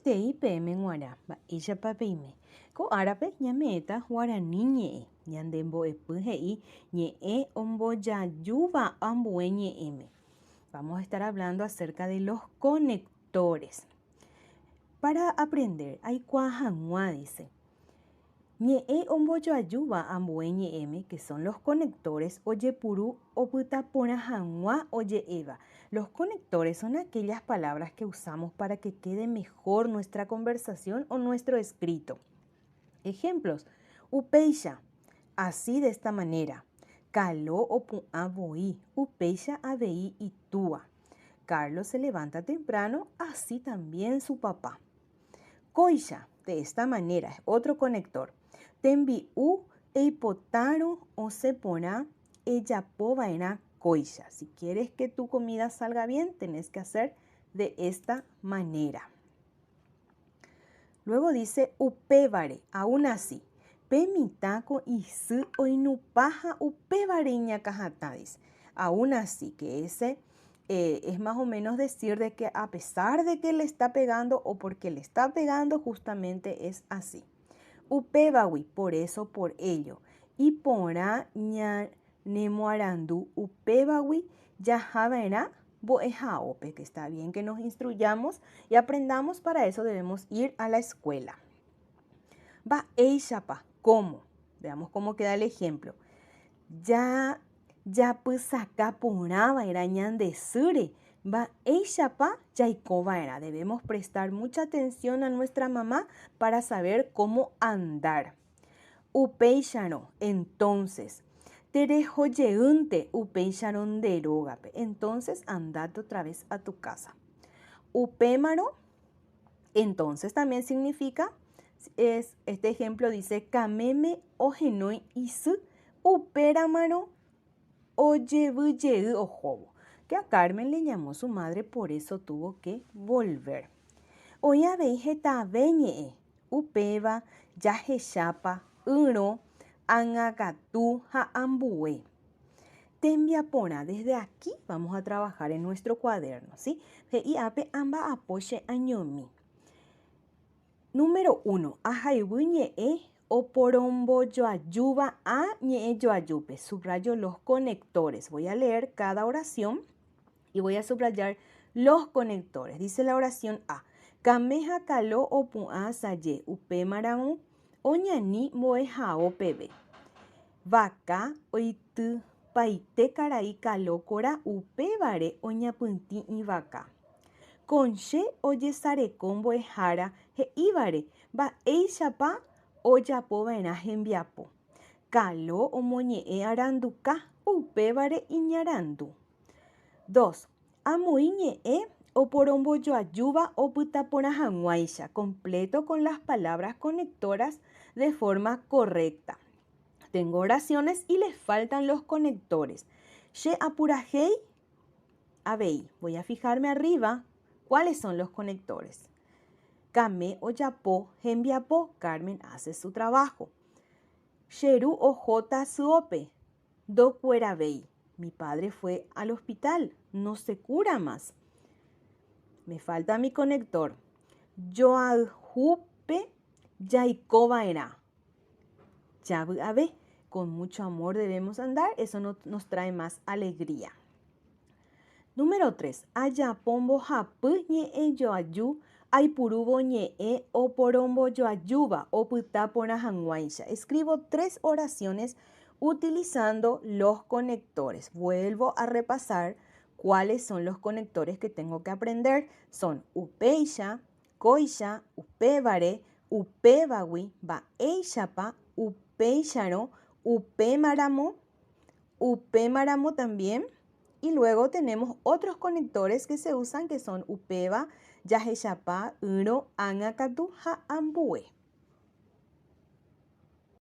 Maitei peẽme g̃uarã, mba'éichapa peime. Ko árape ñame'ẽta guarani ñe'ẽ. Ñande mbo'epy he'i ñe'ẽ ombojajúva ambue ñe'ẽme. Vamos a estar hablando acerca de los conectores. Para aprender, aikuaa hag̃ua, dice. Ñe'ẽ ombojoajúva ambue ñe'ẽme, que son los conectores, ojepuru opyta porã hag̃ua oje'éva. Los conectores son aquellas palabras que usamos para que quede mejor nuestra conversación o nuestro escrito. Ejemplos, Upéicha, así de esta manera. Kalo opu'ã voi, upéicha avei itúa. Carlos se levanta temprano, así también su papá. Kóicha, de esta manera, es otro conector. Tembi'u eipotárõ osẽ porã ejapo va'erã kóicha. Si quieres que tu comida salga bien, tenés que hacer de esta manera. Luego dice upévare, aún así. Pe mitã ko isy oinupã ha upévare iñakãhatã, dice. Aún así, que ese eh, es más o menos decir de que a pesar de que le está pegando o porque le está pegando, justamente es así. Upévagui, por eso, por ello. Iporã ñanemoarandu upévagui jahava'erã mbo'ehaópe, que está bien que nos instruyamos y aprendamos, para eso debemos ir a la escuela. Mba'éichapa, cómo. Veamos cómo queda el ejemplo. Ja japysaka porã va'erã ñande sýre, mba'éichapa jaiko va'erã. Debemos prestar mucha atención a nuestra mamá para saber cómo andar. Upéicharõ, entonces, tereho jeýnte upéicharõ nde rógape. Entonces, andate otra vez a tu casa. Upémarõ, entonces también significa, es, este ejemplo dice, Kaméme ohenói isy, upéramarõ ojevy jey ohóvo. Que a Carmen le llamó su madre, por eso tuvo que volver. Oĩ avei hetave ñe'ẽ, upéva jahechápa ýrõ, ág̃akatu ha ambue. Tembiaporã, desde aquí vamos a trabajar en nuestro cuaderno, ¿sí? He'i ápe amba'apo che añomi. Número uno, ahaivy ñe'ẽ oporombojoajúva a ñe'ẽjoajúpe. Subrayo los conectores. Voy a leer cada oración y voy a subrayar los conectores. Dice la oración A. Kame ha Kalo opu'ã asaje, upémaramo oñani mbo'ehao peve. Vaka oitypaite karai Kalo kora upévare oñapytĩ ivaka. Konche ojesareko mbo'ehára he'ívare mba'éichapa ojapova'erã hembiapo. Kalo omoñe'ẽ aranduka, upévare iñarandu. Dos, Amoĩ ñe'ẽ oporombojoajúva opyta porã hag̃uáicha, completo con las palabras conectoras de forma correcta. Tengo oraciones y les faltan los conectores. Che apurahéi avei. Voy a fijarme arriba cuáles son los conectores. Kame ojapo hembiapo, Carmen hace su trabajo. Che ru oho tasyópe, Ndokueravéi. Mi padre fue al hospital, no se cura más. Me falta mi conector. Joayhúpe jaikova'erã. Javy'ave. Con mucho amor debemos andar, eso no, nos trae más alegría. Número 3. Ajapo mbohapy ñe'ẽjoaju aipurúvo ñe'ẽ oporombojoajúva opyta porã hag̃uáicha. Escribo tres oraciones utilizando los conectores. Vuelvo a repasar cuáles son los conectores que tengo que aprender. Son upéicha, kóicha, upévare, upévagui, mba'éichapa, upéicharõ, upémaramo, upémaramo también. Y luego tenemos otros conectores que se usan que son upéva, jahechapa, ýrõ, ág̃akatu ha ambue.